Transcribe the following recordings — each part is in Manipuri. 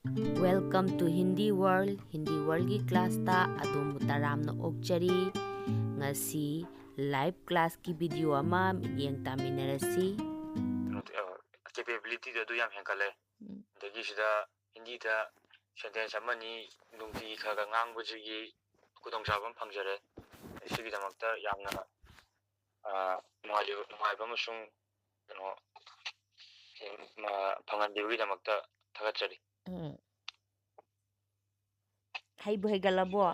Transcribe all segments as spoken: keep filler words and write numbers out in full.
Welcome to Hindi World. Hindi Worldꯒꯤ classꯇ ꯑꯗꯣꯝꯕꯨ ꯇꯔꯥꯝꯅ ꯑꯣꯛꯆꯔꯤ꯫ ꯉꯁꯤ live classꯀꯤ video ꯑꯃ ꯃꯤꯠꯌꯦꯡ ꯇꯥꯃꯤꯟꯅꯔꯁꯤ꯫ Capabilityꯗꯣ ꯑꯗꯨ ꯌꯥꯝ ꯍꯦꯟꯒꯠꯂꯦ꯫ ꯎꯝ꯫ ꯑꯗꯒꯤ ꯁꯤꯗ ꯍꯤꯟꯗꯤꯗ sentence ꯑꯃꯅꯤ ꯅꯨꯡꯇꯤꯒꯤ ꯈꯔ ꯈꯔ ꯉꯥꯡꯕꯁꯤꯒꯤ ꯈꯨꯗꯣꯡꯆꯥꯕ ꯑꯃ ꯐꯪꯖꯔꯦ꯫ ꯁꯤꯒꯤꯗꯃꯛꯇ ꯌꯥꯝꯅ, ꯑ, ꯅꯨꯡꯉꯥꯏꯖꯕ, ꯅꯨꯡꯉꯥꯏꯕ ꯑꯃꯁꯨꯡ ꯀꯩꯅꯣ, ꯑ, ꯐꯪꯍꯟꯕꯤꯕꯒꯤꯗꯃꯛꯇ ꯊꯥꯒꯠꯆꯔꯤ꯫ ꯎꯝ꯫ ꯍꯩꯕꯨ ꯍꯩꯒꯠꯂꯕꯣ?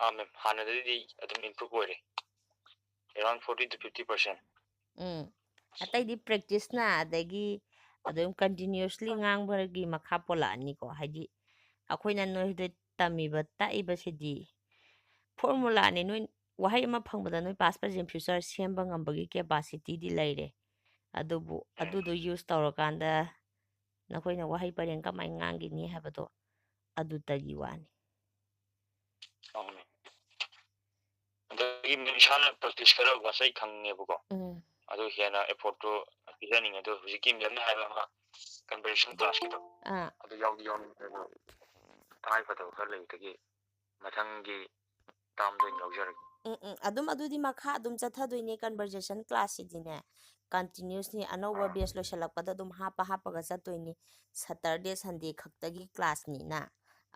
ꯑꯥ, ma'am, ꯍꯥꯟꯅꯗꯒꯤꯗꯤ ꯑꯗꯨꯝ improve ꯑꯣꯏꯔꯦ, around forty to fifty percent꯫ ꯎꯝ꯫ ꯑꯇꯩꯗꯤ practiceꯅ, ꯑꯗꯒꯤ ꯑꯗꯨꯝ continuously ꯉꯥꯡꯕꯒꯤ ꯃꯈꯥ ꯄꯣꯜꯂꯛꯑꯅꯤꯀꯣ꯫ ꯍꯥꯏꯗꯤ ꯑꯩꯈꯣꯏꯅ ꯅꯣꯏꯗ ꯇꯝꯃꯤꯕ, ꯇꯥꯛꯏꯕꯁꯤꯗꯤ formulaꯅꯤ꯫ ꯅꯣꯏ ꯋꯥꯍꯩ ꯑꯃ ꯐꯪꯕꯗ ꯅꯣꯏ past, present, future ꯁꯦꯝꯕ ꯉꯝꯕꯒꯤ capacityꯗꯤ ꯂꯩꯔꯦ꯫ ꯑꯗꯨꯕꯨ ꯎꯝ꯫ ꯑꯗꯨꯗꯣ use ꯇꯧꯔꯀꯥꯟꯗ ꯅꯈꯣꯏꯅ ꯋꯥꯍꯩ ꯄꯔꯦꯡ ꯀꯃꯥꯏꯅ ꯉꯥꯡꯒꯅꯤ ꯍꯥꯏꯕꯗꯣ ꯑꯗꯨꯇꯒꯤ ꯋꯥꯅꯤ꯫ ꯑꯧꯅꯦ꯫ ꯑꯗꯒꯤ ꯃꯤ ꯏꯁꯥꯅ practice ꯈꯔ ꯋꯥꯠꯆꯩ ꯈꯪꯉꯦꯕꯀꯣ꯫ ꯎꯝ꯫ ꯑꯗꯨ ꯍꯦꯟꯅ effortꯇꯣ ꯄꯤꯖꯅꯤꯡꯉꯦ꯫ ꯑꯗꯣ ꯍꯧꯖꯤꯛꯀꯤ ma'amꯅ ꯍꯥꯏꯕ ꯑꯃ conversation classꯀꯤꯗꯣ, ꯑꯥ꯫ ꯑꯗꯨ ꯌꯥꯎꯗꯤ ꯌꯥꯎꯅꯤꯡꯉꯦ, ꯑꯗꯣ ꯇꯉꯥꯏ ꯐꯗꯕ ꯈꯔ ꯂꯩꯕꯗꯒꯤ ꯃꯊꯪꯒꯤ termꯗ ꯑꯣꯏꯅ ꯌꯥꯎꯖꯔꯒꯦ꯫ ꯎꯝ, ꯎꯝ꯫ ꯑꯗꯨꯝ ꯑꯗꯨꯗꯤ ꯃꯈꯥ ꯑꯗꯨꯝ ꯆꯠꯊꯗꯣꯏꯅꯦ, conversationꯒꯤ classꯁꯤꯗꯤꯅꯦ continuously ꯑꯅꯧꯕ ꯑꯥ꯫ Batch ꯂꯣꯏꯁꯤꯜꯂꯛꯄꯗ ꯑꯗꯨꯝ ꯍꯥꯞꯄ ꯍꯥꯞꯄꯒ ꯆꯠꯇꯣꯏꯅꯤ꯫ Saturday, Sunday ꯈꯛꯇꯒꯤ classꯅꯤꯅ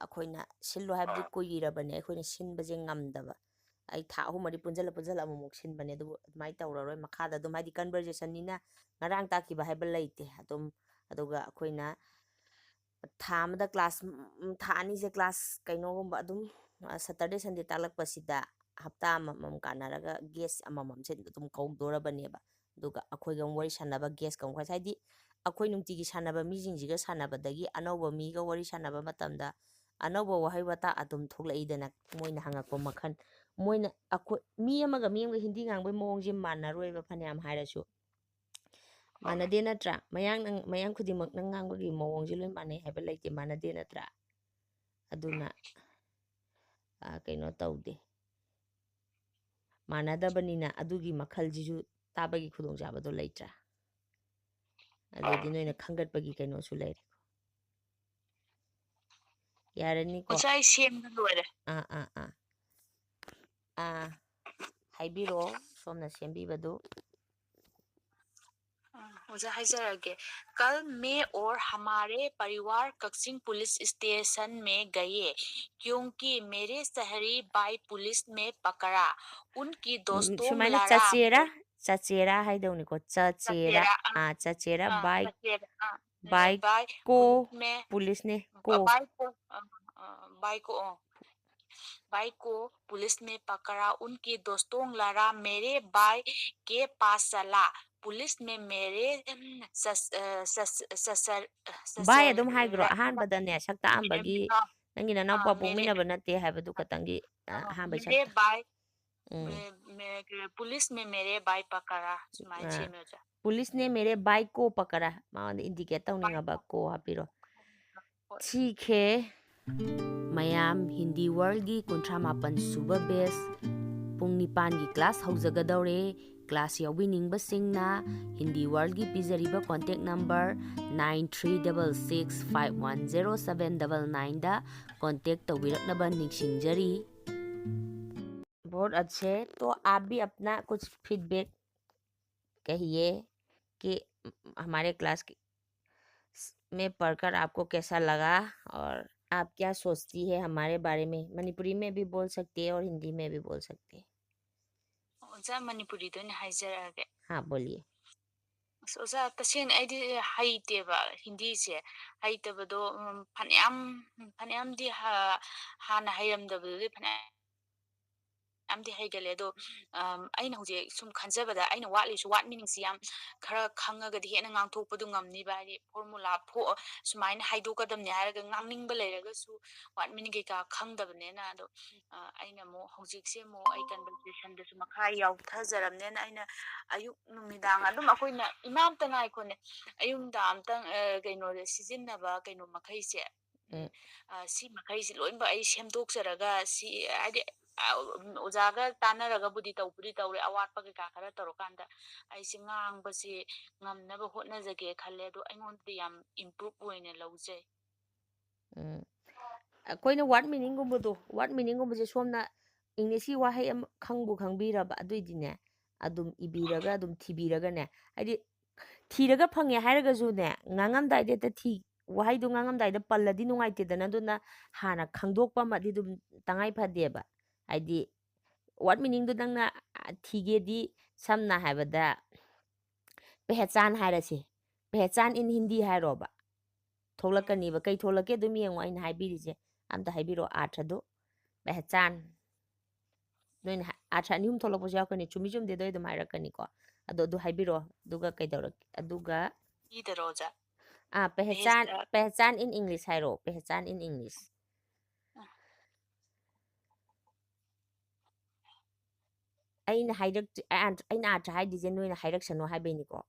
ꯑꯩꯈꯣꯏꯅ ꯁꯤꯜꯂꯨ ꯍꯥꯏꯕꯗꯤ ꯑꯥ꯫ ꯀꯨꯏꯔꯕꯅꯦ ꯑꯩꯈꯣꯏꯅ ꯁꯤꯟꯕꯁꯦ ꯉꯝꯗꯕ꯫ ꯑꯩ ꯊꯥ ꯑꯍꯨꯝ ꯃꯔꯤ ꯄꯨꯟꯁꯤꯜꯂ ꯄꯨꯟꯁꯤꯜꯂ ꯑꯃꯨꯛꯃꯨꯛ ꯁꯤꯟꯕꯅꯦ, ꯑꯗꯨꯕꯨ ꯑꯗꯨꯃꯥꯏꯅ ꯇꯧꯔꯔꯣꯏ꯫ ꯃꯈꯥꯗ ꯑꯗꯨꯝ, ꯍꯥꯏꯗꯤ conversationꯅꯤꯅ ꯉꯔꯥꯡ ꯇꯥꯛꯈꯤꯕ ꯍꯥꯏꯕ ꯂꯩꯇꯦ꯫ ꯑꯗꯨꯝ, ꯑꯗꯨꯒ ꯑꯩꯈꯣꯏꯅ ꯊꯥ ꯑꯃꯗ class, ꯎꯝ, ꯊꯥ ꯑꯅꯤꯁꯦ class ꯀꯩꯅꯣꯒꯨꯝꯕ ꯑꯗꯨꯝ, ꯑ, Saturday, Sunday ꯇꯥꯛꯂꯛꯄꯁꯤꯗ ꯍꯞꯇꯥ ꯑꯃꯃꯝ ꯀꯥꯟꯅꯔꯒ guest ꯑꯃꯃꯝꯁꯦ ꯑꯗꯨꯝ ꯀꯧꯗꯣꯔꯕꯅꯦꯕ꯫ ꯑꯗꯨꯒ ꯑꯩꯈꯣꯏꯒ ꯑꯃꯨꯛ ꯋꯥꯔꯤ ꯁꯥꯟꯅꯕ guest ꯑꯃꯨꯛ, ꯍꯥꯏꯗꯤ ꯑꯩꯈꯣꯏ ꯅꯨꯡꯇꯤꯒꯤ ꯁꯥꯟꯅꯕ ꯃꯤꯁꯤꯡꯁꯤꯒ ꯁꯥꯟꯅꯕꯗꯒꯤ ꯑꯅꯧꯕ ꯃꯤꯒ ꯋꯥꯔꯤ ꯁꯥꯟꯅꯕ ꯃꯇꯝꯗ ꯑꯅꯧꯕ ꯋꯥꯍꯩ ꯋꯥꯇꯥ ꯑꯗꯨꯝ ꯊꯣꯛꯂꯛꯏꯗꯅ, ꯃꯣꯏꯅ ꯍꯪꯉꯛꯄ ꯃꯈꯜ꯫ ꯃꯣꯏꯅ ꯑꯩꯈꯣꯏ, ꯃꯤ ꯑꯃꯒ ꯃꯤ ꯑꯃꯒ ꯍꯤꯟꯗꯤ ꯉꯥꯡꯕꯒꯤ ꯃꯑꯣꯡꯁꯦ ꯃꯥꯟꯅꯔꯣꯏꯕ, ꯐꯅꯌꯥꯝ ꯍꯥꯏꯔꯁꯨ꯫ ꯃꯥꯟꯅꯗꯦ ꯅꯠꯇ꯭ꯔꯥ? ꯃꯌꯥꯡ, ꯃꯌꯥꯡ ꯈꯨꯗꯤꯡꯃꯛꯅ ꯉꯥꯡꯕꯒꯤ ꯃꯑꯣꯡꯁꯦ ꯂꯣꯏ ꯃꯥꯟꯅꯩ ꯍꯥꯏꯕ ꯂꯩꯇꯦ, ꯃꯥꯟꯅꯗꯦ ꯅꯠꯇ꯭ꯔꯥ? ꯑꯗꯨꯅ, ꯑ, ꯀꯩꯅꯣ ꯇꯧꯗꯦ꯫ ꯃꯥꯟꯅꯗꯕꯅꯤꯅ ꯑꯗꯨꯒꯤ ꯃꯈꯜꯁꯤꯁꯨ ꯇꯥꯕꯒꯤ ꯈꯨꯗꯣꯡꯆꯥꯕꯗꯣ ꯂꯩꯇ꯭ꯔꯥ? ꯑꯗꯨꯗꯤ ꯑꯥ꯫ ꯅꯣꯏꯅ ꯈꯟꯒꯠꯄꯒꯤ ꯀꯩꯅꯣꯁꯨ ꯂꯩꯔꯦ꯫ ꯌꯥꯔꯅꯤꯀꯣ? ꯑꯣꯖꯥ, ꯑꯩ ꯁꯦꯝꯕ ꯂꯣꯏꯔꯦ꯫ ꯑꯥ, ꯑꯥ, ꯑꯥ꯫ ꯑꯥ, ꯍꯥꯏꯕꯤꯔꯛꯑꯣ, ꯁꯣꯝꯅ ꯁꯦꯝꯕꯤꯕꯗꯨ꯫ ꯑꯥ, ꯑꯣꯖꯥ, ꯍꯥꯏꯖꯔꯛꯑꯒꯦ꯫ कल मैं और हमारे परिवार कक्चिंग पुलिस स्टेशन में गए, क्योंकि मेरे शहरी भाई पुलिस में पकड़ा। उनकी दोस्तों ꯁꯨꯃꯥꯏꯅ ꯂꯥꯔꯥ ꯆꯆꯦꯔꯥ, ꯆꯆꯦꯔꯥ ꯍꯥꯏꯗꯧꯅꯤꯀꯣ꯫ ꯆꯆꯦꯔꯥ, ꯆꯆꯦꯔꯥ, ꯑꯥ, ꯑꯥ, ꯆꯆꯦꯔꯥ, ꯑꯥ, ꯕꯥꯏ, ꯆꯆꯦꯔꯥ, ꯑꯥ, ꯕꯥꯏ ꯕꯥꯏ ꯀꯣ ꯄꯨꯂꯤꯁ ꯃꯦ, ꯄꯨꯂꯤꯁꯅꯦ, ꯀꯣ꯫ ꯕꯥꯏ ꯀꯣ, ꯑꯥ, ꯑꯥ, ꯕꯥꯏ ꯀꯣ, ꯑꯣ꯫ भाई को पुलिस में पकड़ा, उनके दोस्तों लारा मेरे भाई के पास चला, पुलिस में मेरे, सस-, अ, सस-, ससुर, ꯚꯥꯏ ꯑꯗꯨꯝ ꯍꯥꯏꯈ꯭ꯔꯣ, ꯁꯁꯨꯔ ꯑꯍꯥꯟꯕꯗꯅꯦ ꯁꯛ ꯇꯥꯛꯑꯝꯕꯒꯤ, ꯑꯥ, ꯅꯪꯒꯤ ꯅꯅꯥꯎꯄꯥ ꯑꯥ, मेरे, ꯄꯣꯛꯃꯤꯟꯅꯕ ꯅꯠꯇꯦ ꯍꯥꯏꯕꯗꯨ ꯈꯛꯇꯪꯒꯤ, ꯑ, ꯑꯥ, ꯑꯍꯥꯟꯕꯩ मेरे ꯁꯛꯇ꯫ भाई, ꯎꯝ꯫ मे-, मे-, पुलिस में मेरे भाई पकड़ा, ꯁꯨꯃꯥꯏꯅ ꯑꯥ꯫ ꯁꯦꯝꯃꯦ ꯑꯣꯖꯥ꯫ पुलिस ने मेरे भाई को पकड़ा, ꯃꯉꯣꯟꯗ indicate ꯇꯧꯅꯤꯡꯉꯕ ꯀꯣ ꯍꯥꯞꯄꯤꯔꯣ꯫ ꯍꯣꯏ꯫ ठीक है, ꯃꯌꯥꯝ, ꯍꯤꯟꯗꯤ ꯋꯥꯔꯜꯒꯤ ꯀꯨꯟꯊ꯭ꯔꯥ ꯃꯥꯄꯟ ꯁꯨꯕ batch ꯄꯨꯡ ꯅꯤꯄꯥꯟꯒꯤ class ꯍꯧꯖꯒꯗꯧꯔꯦ꯫ Class ꯌꯥꯎꯕꯤꯅꯤꯡꯕꯁꯤꯡꯅ Hindi ꯋꯥꯔꯜꯒꯤ ꯄꯤꯖꯔꯤꯕ contact number nine three double six five one zero seven double nineꯗ contact ꯇꯧꯕꯤꯔꯛꯅꯕ ꯅꯤꯡꯁꯤꯡꯖꯔꯤ꯫ बहुत अच्छे, तो आप भी अपना कुछ feedback कहिए कि हमारे class के, में पढ़कर आपको कैसा लगा और आप क्या सोचती है हमारे बारे में? मणिपुरी में भी बोल सकती है और हिंदी में भी बोल सकती है। ꯑꯣꯖꯥ, ꯃꯅꯤꯄꯨꯔꯤꯗ ꯑꯣꯏꯅ ꯍꯥꯏꯖꯔꯛꯑꯒꯦ꯫ हाँ, बोलिए। ꯑꯁ, ꯑꯣꯖꯥ, ꯇꯁꯦꯡꯅ ꯑꯩꯗꯤ ꯍꯩꯇꯦꯕ ꯍꯤꯟꯗꯤꯁꯦ꯫ ꯍꯩꯇꯕꯗꯣ, ꯎꯝ, ꯐꯅꯌꯥꯝ, ꯐꯅꯌꯥꯝꯗꯤ ꯍꯥ-, ꯍꯥꯟꯅ ꯍꯩꯔꯝꯗꯕꯗꯨꯗꯤ ꯐꯅꯌꯥꯝ ꯌꯥꯝꯗꯤ ꯍꯩꯒꯜꯂꯦ꯫ ꯑꯗꯣ, ꯑꯝ, ꯑꯩꯅ ꯍꯧꯖꯤꯛ ꯁꯨꯝ ꯈꯟꯖꯕꯗ ꯑꯩꯅ ꯋꯥꯠꯂꯤꯁꯨ, word meaningꯁꯤ ꯌꯥꯝ ꯈꯔ ꯈꯪꯉꯒꯗꯤ ꯍꯦꯟꯅ ꯉꯥꯡꯊꯣꯛꯄꯗꯨ ꯉꯝꯅꯤꯕ꯫ ꯍꯥꯏꯗꯤ formula ꯊꯣꯛ-, ꯁꯨꯃꯥꯏꯅ ꯍꯥꯏꯗꯣꯛꯀꯗꯕꯅꯤ ꯍꯥꯏꯔꯒ ꯉꯥꯡꯅꯤꯡꯕ ꯂꯩꯔꯒꯁꯨ word meaning ꯀꯩꯀꯥ ꯈꯪꯗꯕꯅꯤꯅ꯫ ꯑꯗꯣ, ꯑ, ꯑꯩꯅ ꯑꯃꯨꯛ ꯍꯧꯖꯤꯛꯁꯦ ꯑꯃꯨꯛ ꯑꯩ conversationꯗꯁꯨ ꯃꯈꯥ ꯌꯥꯎꯊꯖꯔꯕꯅꯤꯅ ꯑꯩꯅ ꯑꯌꯨꯛ ꯅꯨꯃꯤꯗꯥꯡ ꯑꯗꯨꯝ ꯑꯩꯈꯣꯏꯅ ꯏꯃꯥꯝꯇ ꯉꯥꯏꯈꯣꯅꯦ, ꯑꯌꯨꯛ ꯅꯨꯃꯤꯗꯥꯡ ꯑꯝꯇꯪ, ꯑ, ꯀꯩꯅꯣꯗ ꯁꯤꯖꯤꯟꯅꯕ ꯀꯩꯅꯣ ꯃꯈꯩꯁꯦ, ꯎꯝ, ꯎꯝ꯫ ꯑ, ꯁꯤ ꯃꯈꯩꯁꯦ ꯂꯣꯏꯅꯃꯛ ꯑꯩ ꯁꯦꯝꯗꯣꯛꯆꯔꯒ ꯁꯤ, ꯍꯥꯏꯗꯤ, ꯑ, ꯎꯝ, ꯑꯣꯖꯥꯒ ꯇꯥꯟꯅꯔꯒꯕꯨꯗꯤ ꯇꯧꯕꯨꯗꯤ ꯇꯧꯔꯦ, ꯑꯋꯥꯠꯄ ꯀꯩꯀꯥ ꯈꯔ ꯇꯧꯔꯀꯥꯟꯗ ꯑꯩꯁꯦ ꯉꯥꯡꯕꯁꯤ ꯉꯝꯅꯕ ꯍꯣꯠꯅꯖꯒꯦ ꯈꯜꯂꯦ꯫ ꯑꯗꯣ ꯑꯩꯉꯣꯟꯗꯗꯤ ꯌꯥꯝ improve ꯑꯣꯏꯅ ꯂꯧꯖꯩ꯫ ꯎꯝ꯫ ꯑꯩꯈꯣꯏꯅ word meaningꯒꯨꯝꯕꯗꯣ, word meaningꯒꯨꯝꯕꯁꯦ ꯁꯣꯝꯅ Englishꯀꯤ ꯋꯥꯍꯩ ꯑꯃ ꯈꯪꯕꯨ ꯈꯪꯕꯤꯔꯕ, ꯑꯗꯨꯏꯗꯤꯅꯦ, ꯑꯗꯨꯝ ꯏꯕꯤꯔꯒ, ꯑꯗꯨꯝ ꯊꯤꯕꯤꯔꯒꯅꯦ, ꯍꯥꯏꯗꯤ ꯊꯤꯔꯒ ꯐꯪꯉꯦ ꯍꯥꯏꯔꯒꯁꯨꯅꯦ, ꯉꯥꯡꯉꯝꯗꯥꯏꯗ ꯍꯦꯛꯇ ꯊꯤ, ꯋꯥꯍꯩꯗꯣ ꯉꯥꯡꯉꯝꯗꯥꯏꯗ ꯄꯜꯂꯗꯤ ꯅꯨꯡꯉꯥꯏꯇꯦꯗꯅ, ꯑꯗꯨꯅ ꯍꯥꯟꯅ ꯈꯪꯗꯣꯛꯄ ꯑꯃꯗꯤ ꯑꯗꯨꯝ ꯇꯉꯥꯏ ꯐꯗꯦꯕ꯫ ꯍꯥꯏꯗꯤ word meaningꯗꯣ ꯅꯪꯅ, ꯑ, ꯊꯤꯒꯦꯗꯤ, ꯁꯝꯅ ꯍꯥꯏꯕꯗ, ꯄꯦꯍꯆꯥꯟ ꯍꯥꯏꯔꯁꯤ, ꯄꯦꯍꯆꯥꯟ in Hindi ꯍꯥꯏꯔꯣꯕ, ꯊꯣꯛꯂꯛꯀꯅꯤꯕ꯫ ꯀꯩ ꯊꯣꯛꯂꯛꯀꯦ ꯑꯗꯨꯝ ꯌꯦꯡꯉꯣ, ꯑꯩꯅ ꯍꯥꯏꯕꯤꯔꯤꯁꯦ ꯑꯝꯇ ꯍꯥꯏꯕꯤꯔꯛꯑꯣ, ꯑꯥꯔꯊꯗꯨ꯫ ꯄꯦꯍꯆꯥꯟ, ꯅꯣꯏꯅ ꯍꯥꯏ-, ꯑꯥꯔꯊ ꯑꯅꯤ ꯑꯍꯨꯝ ꯊꯣꯛꯂꯛꯄꯁꯨ ꯌꯥꯎꯔꯛꯀꯅꯤ, ꯆꯨꯝꯃꯤ ꯆꯨꯝꯗꯦꯗꯣ ꯑꯩ ꯑꯗꯨꯝ ꯍꯥꯏꯔꯛꯀꯅꯤꯀꯣ꯫ ꯑꯗꯣ ꯑꯗꯨ ꯍꯥꯏꯕꯤꯔꯛꯑꯣ, ꯑꯗꯨꯒ ꯀꯩꯗꯧꯔꯛ-, ꯑꯗꯨꯒ ꯏꯗꯔꯣ, ꯑꯣꯖꯥ? ꯑꯥ, ꯄꯦꯍꯆꯥꯟ, ꯄꯦꯍꯆꯥꯟ꯫ ꯄꯦꯍꯆꯥꯟ in English ꯍꯥꯏꯔꯣ, ꯄꯦꯍꯆꯥꯟ in English꯫ ꯑꯥ꯫ ꯑꯩꯅ ꯍꯥꯏꯔꯛ-, ꯑꯩꯅ ꯑꯥꯔꯊ ꯍꯥꯏꯗ꯭ꯔꯤꯁꯦ ꯅꯣꯏꯅ ꯍꯥꯏꯔꯛꯁꯅꯨ ꯍꯥꯏꯕꯩꯅꯤꯀꯣ꯫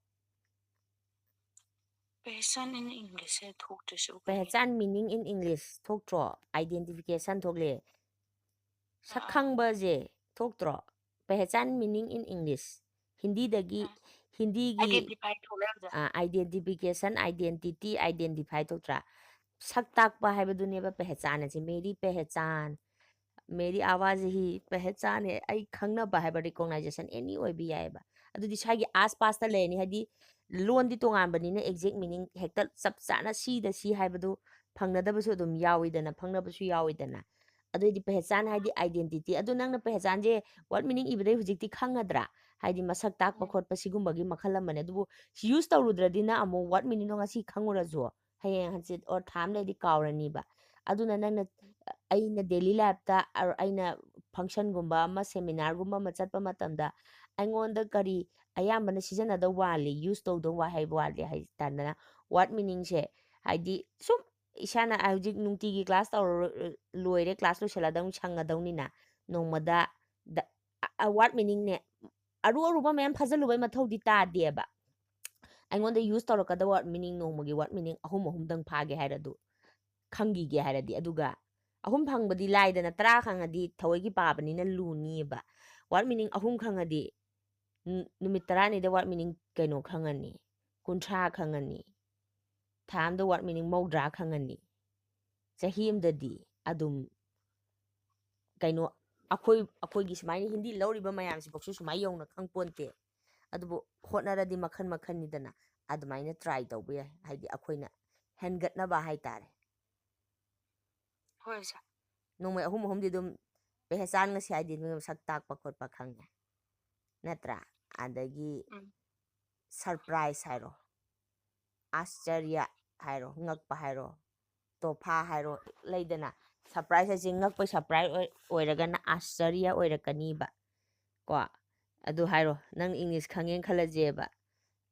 ꯄꯦꯍꯆꯥꯟ in English ꯁꯦ ꯊꯣꯛꯇ꯭ꯔꯤꯁꯤꯕꯨ ꯀꯩꯒꯤꯅꯣ? ꯄꯦꯍꯆꯥꯟ meaning in English ꯊꯣꯛꯇ꯭ꯔꯣ? Identification ꯊꯣꯛꯂꯦ꯫ ꯁꯛ ꯑꯥ, ꯑꯥ꯫ ꯈꯪꯕꯁꯦ ꯊꯣꯛꯇ꯭ꯔꯣ? ꯄꯦꯍꯆꯥꯟ meaning in English꯫ ꯍꯤꯟꯗꯤꯗꯒꯤ, ah. ꯍꯤꯟꯗꯤꯒꯤ, identify ꯊꯣꯛꯂꯦ, ꯑꯣꯖꯥ꯫ ꯑꯥ, identification, identity, identify ꯊꯣꯛꯇ꯭ꯔꯥ? ꯁꯛ ꯇꯥꯛꯄ ꯍꯥꯏꯕꯗꯨꯅꯦꯕ ꯄꯦꯍꯆꯥꯟ ꯑꯁꯦ꯫ ꯃꯦꯔꯤ ꯄꯦꯍꯆꯥꯟ, ꯃꯦꯔꯤ ꯑꯥꯋꯥꯖ ꯍꯤ ꯄꯦꯍꯆꯥꯟ ꯍꯦ, ꯑꯩ ꯈꯪꯅꯕ ꯍꯥꯏꯕ recognition any ꯑꯣꯏꯕ ꯌꯥꯏꯑꯕ꯫ ꯑꯗꯨꯗꯤ ꯁ꯭ꯋꯥꯏꯒꯤ ꯑꯥꯁ ꯄꯥꯁꯇ ꯂꯩꯔꯅꯤ, ꯍꯥꯏꯗꯤ ꯂꯣꯟꯗꯤ ꯇꯣꯉꯥꯟꯕꯅꯤꯅ exact meaning ꯍꯦꯛꯇ ꯆꯞ ꯆꯥꯅ ꯁꯤꯗ ꯁꯤ ꯍꯥꯏꯕꯗꯨ ꯐꯪꯅꯗꯕꯁꯨ ꯑꯗꯨꯝ ꯌꯥꯎꯋꯤꯗꯅ, ꯐꯪꯅꯕꯁꯨ ꯌꯥꯎꯋꯤꯗꯅ꯫ ꯑꯗꯨꯏꯗꯤ ꯄꯦꯍꯆꯥꯟ ꯍꯥꯏꯗꯤ identity꯫ ꯑꯗꯨ ꯅꯪꯅ ꯄꯦꯍꯆꯥꯟꯁꯦ word meaning ꯏꯕꯗꯩ ꯍꯧꯖꯤꯛꯇꯤ ꯈꯪꯉꯗ꯭ꯔꯥ? ꯍꯥꯏꯗꯤ ꯃꯁꯛ ꯇꯥꯛꯄ ꯎꯝ꯫ ꯈꯣꯠꯄ ꯁꯤꯒꯨꯝꯕꯒꯤ ꯃꯈꯜ ꯑꯃꯅꯦ꯫ ꯑꯗꯨꯕꯨ use ꯇꯧꯔꯨꯗ꯭ꯔꯗꯤꯅ ꯑꯃꯨꯛ word meaningꯗꯣ ꯉꯁꯤ ꯈꯪꯉꯨꯔꯁꯨ ꯍꯌꯦꯡ ꯍꯪꯆꯤꯠ or ꯊꯥ ꯑꯃ ꯂꯩꯔꯗꯤ ꯀꯥꯎꯔꯅꯤꯕ꯫ ꯑꯗꯨꯅ ꯅꯪꯅ, ꯎꯝ꯫ ꯑꯩꯅ daily lifeꯇ ꯑ-, ꯑꯩꯅ functionꯒꯨꯝꯕ ꯑꯃ, seminarꯒꯨꯝꯕ ꯑꯃ ꯆꯠꯄ ꯃꯇꯝꯗ ꯑꯩꯉꯣꯟꯗ ꯀꯔꯤ ꯑꯌꯥꯝꯕꯅ ꯁꯤꯖꯤꯟꯅꯗꯧ ꯋꯥꯠꯂꯤ, use ꯇꯧꯗꯧ ꯋꯥꯍꯩ ꯋꯥꯠꯂꯤ ꯍꯥꯏ ꯇꯥꯟꯗꯅ word meaningꯁꯦ, ꯍꯥꯏꯗꯤ ꯁꯨꯝ ꯏꯁꯥꯅ ꯍꯧꯖꯤꯛ ꯅꯨꯡꯇꯤꯒꯤ class ꯇꯧꯔ-, ꯂꯣꯏꯔꯦ, class ꯂꯣꯏꯁꯤꯜꯂꯗꯧꯅꯤ, ꯁꯪꯉꯗꯧꯅꯤꯅ ꯅꯣꯡꯃꯗ ꯗ-, ꯑ-, word meaningꯅꯦ, ꯑꯔꯨ ꯑꯔꯨꯕ ꯃꯌꯥꯝ ꯐꯥꯖꯤꯜꯂꯨꯕꯩ ꯃꯊꯧꯗꯤ ꯇꯥꯗꯦꯕ꯫ ꯑꯩꯉꯣꯟꯗ use ꯇꯧꯔꯛꯀꯗꯕ word meaning, ꯅꯣꯡꯃꯒꯤ word meaning ꯑꯍꯨꯝ ꯑꯍꯨꯝꯗꯪ ꯐꯥꯒꯦ ꯍꯥꯏꯔ ꯑꯗꯨ ꯈꯪꯈꯤꯒꯦ ꯍꯥꯏꯔꯗꯤ, ꯑꯗꯨꯒ ꯑꯍꯨꯝ ꯐꯪꯕꯗꯤ ꯂꯥꯏꯗꯅ, ꯇꯔꯥ ꯈꯪꯉꯗꯤ ꯊꯑꯣꯏꯒꯤ ꯄꯥꯕꯅꯤꯅ ꯂꯨꯅꯤꯕ꯫ Word meaning ꯑꯍꯨꯝ ꯈꯪꯉꯗꯤ ꯅꯨ-, ꯅꯨꯃꯤꯠ ꯇꯔꯥꯅꯤꯗ word meaning ꯀꯩꯅꯣ ꯈꯪꯉꯅꯤ, ꯀꯨꯟꯊ꯭ꯔꯥ ꯈꯪꯉꯅꯤ, ꯊꯥ ꯑꯝꯗ word meaning ꯃꯧꯗ꯭ꯔꯥ ꯈꯪꯉꯅꯤ꯫ ꯆꯍꯤ ꯑꯃꯗꯗꯤ ꯑꯗꯨꯝ ꯀꯩꯅꯣ, ꯑꯩꯈꯣꯏ ꯑꯩꯈꯣꯏꯒꯤ ꯁꯨꯃꯥꯏꯅ ꯍꯤꯟꯗꯤ ꯂꯧꯔꯤꯕ ꯃꯌꯥꯝꯁꯤꯐꯥꯎꯁꯨ ꯁꯨꯃꯥꯏꯅ ꯌꯧꯅ ꯈꯪ ꯄꯣꯟꯇꯦ꯫ ꯑꯗꯨꯕꯨ ꯍꯣꯠꯅꯔꯗꯤ ꯃꯈꯟ ꯃꯈꯟꯅꯤꯗꯅ, ꯑꯗꯨꯃꯥꯏꯅ ꯇ꯭ꯔꯥꯏ ꯇꯧꯕ ꯌꯥꯏ, ꯍꯥꯏꯗꯤ ꯑꯩꯈꯣꯏꯅ ꯍꯦꯟꯒꯠꯅꯕ ꯍꯥꯏꯇꯥꯔꯦ꯫ ꯍꯣꯏ ꯁꯥꯔ꯫ ꯅꯣꯡꯃꯩ ꯑꯍꯨꯝ ꯑꯍꯨꯝꯗꯤ ꯑꯗꯨꯝ ꯄꯦꯍꯆꯥꯟ ꯉꯁꯤ ꯍꯥꯏꯗꯤ ꯑꯗꯨꯝ ꯁꯛ ꯇꯥꯛꯄ ꯈꯣꯠꯄ ꯈꯪꯉꯦ, ꯅꯠꯇ꯭ꯔꯥ? ꯑꯗꯒꯤ ꯎꯝ꯫ ꯁꯔꯄ꯭ꯔꯥꯏꯖ ꯍꯥꯏꯔꯣ, ꯑꯥꯁꯆꯔꯌ ꯍꯥꯏꯔꯣ, ꯉꯛꯄ ꯍꯥꯏꯔꯣ, ꯇꯣꯐꯥ ꯍꯥꯏꯔꯣ, ꯂꯩꯗꯅ꯫ ꯁꯔꯄ꯭ꯔꯥꯏꯖ ꯍꯥꯏꯁꯦ ꯉꯛꯄꯩ ꯁꯔꯄ꯭ꯔꯥꯏꯖ ꯑꯣꯏ-, ꯑꯣꯏꯔꯒꯅ ꯑꯥꯁꯆꯔꯌ ꯑꯣꯏꯔꯛꯀꯅꯤꯕ꯫ ꯀꯣ, ꯑꯗꯨ ꯍꯥꯏꯔꯣ, ꯅꯪ ꯏꯪꯂꯤꯁ ꯈꯪꯉꯦꯅ ꯈꯜꯂꯁꯦꯕ꯫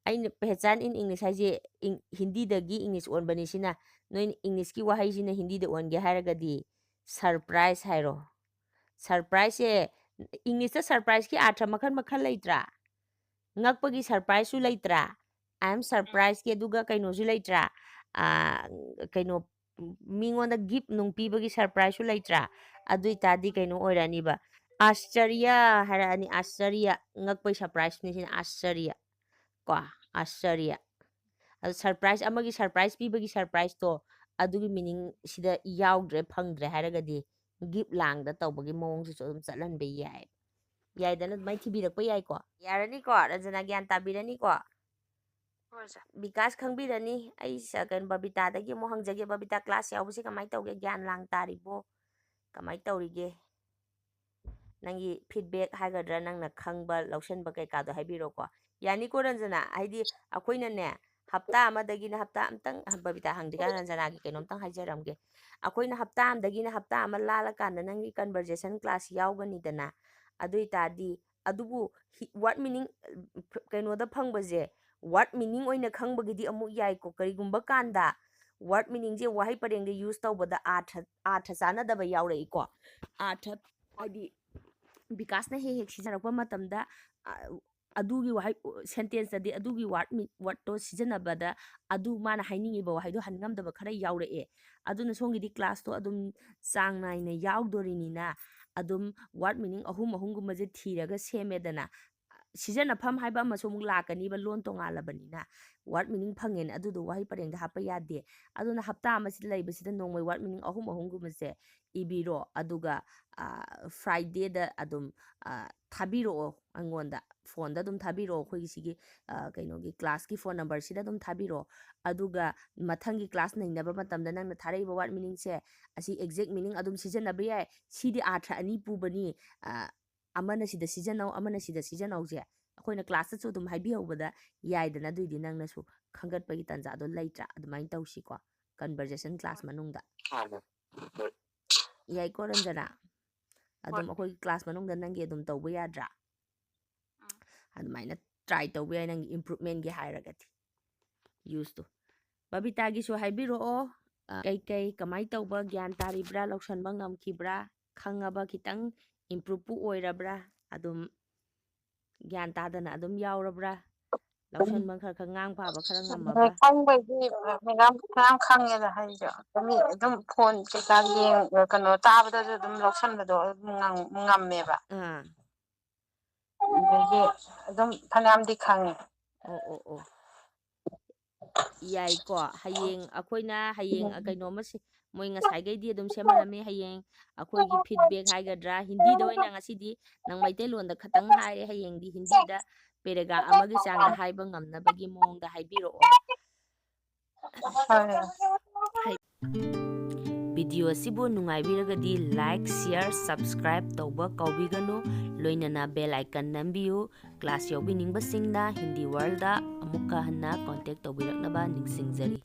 ꯑꯩꯅ ꯄꯦꯍꯆꯥꯟ in English ꯍꯥꯏꯁꯦ ꯏꯪ-, ꯍꯤꯟꯗꯤꯗꯒꯤ ꯏꯪꯂꯤꯁ ꯑꯣꯟꯕꯅꯤ꯫ ꯁꯤꯅ ꯅꯣꯏꯅ ꯏꯪꯂꯤꯁꯀꯤ ꯋꯥꯍꯩꯁꯤꯅ ꯍꯤꯟꯗꯤꯗ ꯑꯣꯟꯒꯦ ꯍꯥꯏꯔꯒꯗꯤ ꯁꯔꯄ꯭ꯔꯥꯏꯖ ꯍꯥꯏꯔꯣ꯫ ꯁꯔꯄ꯭ꯔꯥꯏꯖꯁꯦ ꯏꯪꯂꯤꯁꯇ ꯁꯔꯄ꯭ꯔꯥꯏꯖꯀꯤ ꯑꯥꯔꯊ ꯃꯈꯜ ꯃꯈꯜ ꯂꯩꯇ꯭ꯔꯥ? ꯉꯛꯄꯒꯤ ꯁꯔꯄ꯭ꯔꯥꯏꯖꯁꯨ ꯂꯩꯇ꯭ꯔꯥ? I am surprised ꯀꯤ ꯑꯗꯨꯒ ꯀꯩꯅꯣꯁꯨ ꯂꯩꯇ꯭ꯔꯥ? ꯑꯥ, ꯀꯩꯅꯣ, ꯃꯤꯉꯣꯟꯗ ꯒꯤꯐ ꯅꯨꯡ ꯄꯤꯕꯒꯤ ꯁꯔꯄ꯭ꯔꯥꯏꯖꯁꯨ ꯂꯩꯇ꯭ꯔꯥ? ꯑꯗꯨ ꯑꯣꯏꯇꯥꯔꯗꯤ ꯀꯩꯅꯣ ꯑꯣꯏꯔꯛꯑꯅꯤꯕ, ꯑꯥꯁꯆꯔꯌ ꯍꯥꯏꯔꯛꯑꯅꯤ꯫ ꯑꯥꯁꯆꯔꯌ, ꯉꯛꯄꯩ ꯁꯔꯄ꯭ꯔꯥꯏꯖꯅꯤ ꯁꯤꯅ, ꯑꯥꯁꯆꯔꯌ꯫ ꯀꯣ, ꯑꯥꯁꯆꯔꯌ꯫ ꯑꯗꯨ ꯁꯔꯄ꯭ꯔꯥꯏꯖ ꯑꯃꯒꯤ ꯁꯔꯄ꯭ꯔꯥꯏꯖ ꯄꯤꯕꯒꯤ ꯁꯔꯄ꯭ꯔꯥꯏꯖꯇꯣ, ꯑꯗꯨꯒꯤ ꯃꯤꯅꯤꯡ ꯁꯤꯗ ꯌꯥꯎꯗ꯭ꯔꯦ, ꯐꯪꯗ꯭ꯔꯦ ꯍꯥꯏꯔꯒꯗꯤ ꯒꯤꯐ ꯂꯥꯡꯗ ꯇꯧꯕꯒꯤ ꯃꯑꯣꯡꯁꯤꯁꯨ ꯑꯗꯨꯝ ꯆꯠꯍꯟꯕ ꯌꯥꯏ꯫ ꯌꯥꯏꯗꯅ, ꯑꯗꯨꯃꯥꯏꯅ ꯊꯤꯕꯤꯔꯛꯄ ꯌꯥꯏꯀꯣ꯫ ꯌꯥꯔꯅꯤꯀꯣ, ꯔꯟꯖꯅꯥ ꯒ꯭ꯌꯥꯟ ꯇꯥꯕꯤꯔꯅꯤꯀꯣ꯫ ꯍꯣꯏ ꯁꯥꯔ꯫ ꯕꯤꯀꯥꯁ ꯈꯪꯕꯤꯔꯅꯤ꯫ ꯑꯩ ꯁ-, ꯀꯩꯅꯣ, ꯕꯕꯤꯇꯥꯗꯒꯤ ꯑꯃꯨꯛ ꯍꯪꯖꯒꯦ꯫ ꯕꯕꯤꯇꯥ, ꯀ꯭ꯂꯥꯁ ꯌꯥꯎꯕꯁꯤ ꯀꯃꯥꯏꯅ ꯇꯧꯒꯦ? ꯒ꯭ꯌꯥꯟ ꯂꯥꯡ ꯇꯥꯔꯤꯕꯣ? ꯀꯃꯥꯏꯅ ꯇꯧꯔꯤꯒꯦ? ꯅꯪꯒꯤ ꯐꯤꯗꯕꯦꯛ ꯍꯥꯏꯒꯗ꯭ꯔꯥ, ꯅꯪꯅ ꯈꯪꯕ ꯂꯧꯁꯟꯕ ꯀꯩꯀꯥꯗꯣ ꯍꯥꯏꯕꯤꯔꯣꯀꯣ꯫ ꯌꯥꯅꯤꯀꯣ ꯔꯟꯖꯅꯥ? ꯍꯥꯏꯗꯤ ꯑꯩꯈꯣꯏꯅꯅꯦ, ꯍꯞꯇꯥ ꯑꯃꯗꯒꯤꯅ ꯍꯞꯇꯥ ꯑꯝꯇꯪ, ꯕꯕꯤꯇꯥ ꯍꯪꯗ꯭ꯔꯤꯀꯥꯟꯗ ꯔꯟꯖꯅꯥꯒꯤ ꯀꯩꯅꯣꯝꯇꯪ ꯍꯥꯏꯖꯔꯝꯒꯦ꯫ ꯑꯩꯈꯣꯏꯅ ꯍꯞꯇꯥ ꯑꯃꯗꯒꯤꯅ ꯍꯞꯇꯥ ꯑꯃ ꯂꯥꯜꯂꯀꯥꯟꯗ ꯅꯪꯒꯤ ꯀꯟꯚꯔꯖꯦꯁꯟ ꯀ꯭ꯂꯥꯁ ꯌꯥꯎꯒꯅꯤꯗꯅ꯫ ꯑꯗꯨ ꯑꯣꯏꯇꯥꯔꯗꯤ, ꯑꯗꯨꯕꯨ ꯍꯤ-, ꯋꯥꯔꯗ ꯃꯤꯅꯤꯡ, ꯀꯩꯅꯣꯗ ꯐꯪꯕꯁꯦ, ꯋꯥꯔꯗ ꯃꯤꯅꯤꯡ ꯑꯣꯏꯅ ꯈꯪꯕꯒꯤꯗꯤ ꯑꯃꯨꯛ ꯌꯥꯏꯀꯣ꯫ ꯀꯔꯤꯒꯨꯝꯕ ꯀꯥꯟꯗ ꯋꯥꯔꯗ ꯃꯤꯅꯤꯡꯁꯦ ꯋꯥꯍꯩ ꯄꯔꯦꯡꯗ ꯌꯨꯁ ꯇꯧꯕꯗ ꯑꯥꯔꯊ, ꯑꯥꯔꯊ ꯆꯥꯟꯅꯗꯕ ꯌꯥꯎꯔꯛꯏꯀꯣ꯫ ꯑꯥꯔꯊ ꯍꯥꯏꯗꯤ ꯕꯤꯀꯥꯁꯅ ꯍꯦꯛ ꯍꯦꯛ ꯁꯤꯖꯤꯟꯅꯔꯛꯄ ꯃꯇꯝꯗ, ꯑ, ꯑꯗꯨꯒꯤ ꯋꯥꯍꯩ, ꯁꯦꯟꯇꯦꯟꯁꯇꯗꯤ ꯑꯗꯨꯒꯤ ꯋꯥꯔꯗ ꯃꯤ-, ꯋꯥꯔꯗꯇꯣ ꯁꯤꯖꯤꯟꯅꯕꯗ ꯑꯗꯨ ꯃꯥꯅ ꯍꯥꯏꯅꯤꯡꯉꯤꯕ ꯋꯥꯍꯩꯗꯣ ꯍꯟ ꯉꯝꯗꯕ ꯈꯔ ꯌꯥꯎꯔꯛꯑꯦ꯫ ꯑꯗꯨꯅ ꯁꯣꯝꯒꯤꯗꯤ ꯀ꯭ꯂꯥꯁꯇꯣ ꯑꯗꯨꯝ ꯆꯥꯡ ꯅꯥꯏꯅ ꯌꯥꯎꯗꯣꯔꯤꯅꯤꯅ ꯑꯗꯨꯝ ꯋꯥꯔꯗ ꯃꯤꯅꯤꯡ ꯑꯍꯨꯝ ꯑꯍꯨꯝꯒꯨꯝꯕꯁꯦ ꯊꯤꯔꯒ ꯁꯦꯝꯃꯦꯗꯅ꯫ ꯁꯤꯖꯤꯟꯅꯐꯝ ꯍꯥꯏꯕ ꯑꯃꯁꯨ ꯑꯃꯨꯛ ꯂꯥꯛꯀꯅꯤꯕ, ꯂꯣꯟ ꯇꯣꯉꯥꯜꯂꯕꯅꯤꯅ꯫ Word meaning ꯐꯪꯉꯦꯅ ꯑꯗꯨꯗꯣ ꯋꯥꯍꯩ ꯄꯔꯦꯡꯗ ꯍꯥꯞꯄ ꯌꯥꯗꯦ꯫ ꯑꯗꯨꯅ ꯍꯞꯇꯥ ꯑꯃꯁꯤꯗ ꯂꯩꯕꯁꯤꯗ ꯅꯣꯡꯃꯩ word meaning ꯑꯍꯨꯝ ꯑꯍꯨꯝꯒꯨꯝꯕꯁꯦ ꯏꯕꯤꯔꯣ꯫ ꯑꯗꯨꯒ, ꯑ, Fridayꯗ ꯑꯗꯨꯝ, ꯑ, ꯊꯥꯕꯤꯔꯛꯑꯣ ꯑꯩꯉꯣꯟꯗ꯫ Phoneꯗ ꯑꯗꯨꯝ ꯊꯥꯕꯤꯔꯛꯑꯣ, ꯑꯩꯈꯣꯏꯒꯤ ꯁꯤꯒꯤ, ꯑ, ꯀꯩꯅꯣꯒꯤ classꯀꯤ phone numberꯁꯤꯗ ꯑꯗꯨꯝ ꯊꯥꯕꯤꯔꯛꯑꯣ꯫ ꯑꯗꯨꯒ ꯃꯊꯪꯒꯤ class ꯅꯩꯅꯕ ꯃꯇꯝꯗ ꯅꯪꯅ ꯊꯥꯔꯛꯏꯕ word meaningꯁꯦ, ꯑꯁꯤ exact meaning ꯑꯗꯨꯝ ꯁꯤꯖꯤꯟꯅꯕ ꯌꯥꯏ꯫ ꯁꯤꯗꯤ ꯑꯥꯔꯊ ꯑꯅꯤ ꯄꯨꯕꯅꯤ, ꯑ, ꯑꯃꯅ ꯁꯤꯗ ꯁꯤꯖꯤꯟꯅꯧ, ꯑꯃꯅ ꯁꯤꯗ ꯁꯤꯖꯤꯟꯅꯧꯁꯦ꯫ ꯑꯩꯈꯣꯏꯅ classꯇꯁꯨ ꯑꯗꯨꯝ ꯍꯥꯏꯕꯤꯍꯧꯕꯗ ꯌꯥꯏꯗꯅ, ꯑꯗꯨꯏꯗꯤ ꯅꯪꯅꯁꯨ ꯈꯪꯒꯠꯄꯒꯤ ꯇꯥꯟꯖꯥꯗꯣ ꯂꯩꯇ꯭ꯔꯥ? ꯑꯗꯨꯃꯥꯏꯅ ꯇꯧꯁꯤꯀꯣ, conversation class ꯃꯅꯨꯡꯗ꯫ ꯍꯣꯏ, ꯍꯣꯏ꯫ ꯌꯥꯏꯀꯣ, ꯔꯟꯖꯅꯥ? ꯑꯗꯨꯝ ꯍꯣꯏ꯫ ꯑꯩꯈꯣꯏꯒꯤ class ꯃꯅꯨꯡꯗ ꯅꯪꯒꯤ ꯑꯗꯨꯝ ꯇꯧꯕ ꯌꯥꯗ꯭ꯔꯥ? ꯎꯝ꯫ ꯑꯗꯨꯃꯥꯏꯅ try ꯇꯧꯕ ꯌꯥꯏ, ꯅꯪꯒꯤ improvementꯒꯤ ꯍꯥꯏꯔꯒꯗꯤ, useꯇꯣ꯫ ꯕꯕꯤꯇꯥꯒꯤꯁꯨ ꯍꯥꯏꯕꯤꯔꯛꯑꯣ, ꯑ, ꯀꯩꯀꯩ ꯀꯃꯥꯏꯅ ꯇꯧꯕ ꯒ꯭ꯌꯥꯟ ꯇꯥꯔꯤꯕ꯭ꯔꯥ, ꯂꯧꯁꯟꯕ ꯉꯝꯈꯤꯕ꯭ꯔꯥ, ꯈꯪꯉꯕ ꯈꯤꯇꯪ improveꯄꯨ ꯑꯣꯏꯔꯕ꯭ꯔꯥ, ꯑꯗꯨꯝ ꯒ꯭ꯌꯥꯟ ꯇꯥꯗꯅ ꯑꯗꯨꯝ ꯌꯥꯎꯔꯕ꯭ꯔꯥ, ꯂꯧꯁꯟꯕ ꯈꯔ ꯈꯔ, ꯉꯥꯡ ꯄꯥꯕ ꯈꯔ ꯉꯝꯃꯕ꯭ꯔꯥ? ꯈꯪꯕꯩꯗꯤ ꯃꯌꯥꯝ, ꯃꯌꯥꯝ ꯈꯪꯉꯦꯗ, ꯍꯥꯏꯁꯦ꯫ ꯃꯤ ꯑꯗꯨꯝ phone ꯀꯩꯀꯥ ꯌꯦꯡ-, ꯀꯩꯅꯣ ꯇꯥꯕꯗꯁꯨ ꯑꯗꯨꯝ ꯂꯧꯁꯟꯕꯗꯣ ꯑꯗꯨꯝ ꯉꯝ-, ꯉꯝꯃꯦꯕ꯫ ꯑꯥ꯫ ꯑꯗꯒꯤ ꯑꯗꯨꯝ ꯐꯅꯌꯥꯝꯗꯤ ꯈꯪꯉꯦ꯫ ꯑꯣ, ꯑꯣ, ꯑꯣ꯫ ꯌꯥꯏꯀꯣ꯫ ꯍꯌꯦꯡ ꯑꯩꯈꯣꯏꯅ ꯍꯌꯦꯡ, ꯑ, ꯎꯝ꯫ ꯀꯩꯅꯣꯝꯃ ꯁꯤ-, ꯃꯣꯏ ꯉꯁꯥꯏꯈꯩꯗꯤ ꯑꯗꯨꯝ ꯁꯦꯝꯃꯜꯂꯝꯃꯦ꯫ ꯍꯌꯦꯡ ꯑꯩꯈꯣꯏꯒꯤ feedback ꯍꯥꯏꯒꯗ꯭ꯔꯥ, ꯍꯤꯟꯗꯤꯗ ꯑꯣꯏꯅ ꯉꯁꯤꯗꯤ ꯅꯪ ꯃꯩꯇꯩꯂꯣꯟꯗ ꯈꯇꯪ ꯍꯥꯏꯔꯦ, ꯍꯌꯦꯡꯗꯤ ꯍꯤꯟꯗꯤꯗ paragraph ꯑꯃꯒꯤ ꯆꯥꯡꯗ ꯍꯥꯏꯕ ꯉꯝꯅꯕꯒꯤ ꯃꯑꯣꯡꯗ ꯍꯥꯏꯕꯤꯔꯛꯑꯣ꯫ ꯍꯣꯏ, ꯍꯣꯏ꯫ ꯍꯥꯏ-, video ꯑꯁꯤꯕꯨ ꯅꯨꯡꯉꯥꯏꯕꯤꯔꯒꯗꯤ like, share, subscribe ꯇꯧꯕ ꯀꯥꯎꯕꯤꯒꯅꯨ꯫ ꯂꯣꯏꯅꯅ bell icon ꯅꯝꯕꯤꯌꯨ꯫ Class ꯌꯥꯎꯕꯤꯅꯤꯡꯕꯁꯤꯡꯅ Hindi Worldꯗ ꯑꯃꯨꯛꯀ ꯍꯟꯅ contact ꯇꯧꯕꯤꯔꯛꯅꯕ ꯅꯤꯡꯁꯤꯡꯖꯔꯤ꯫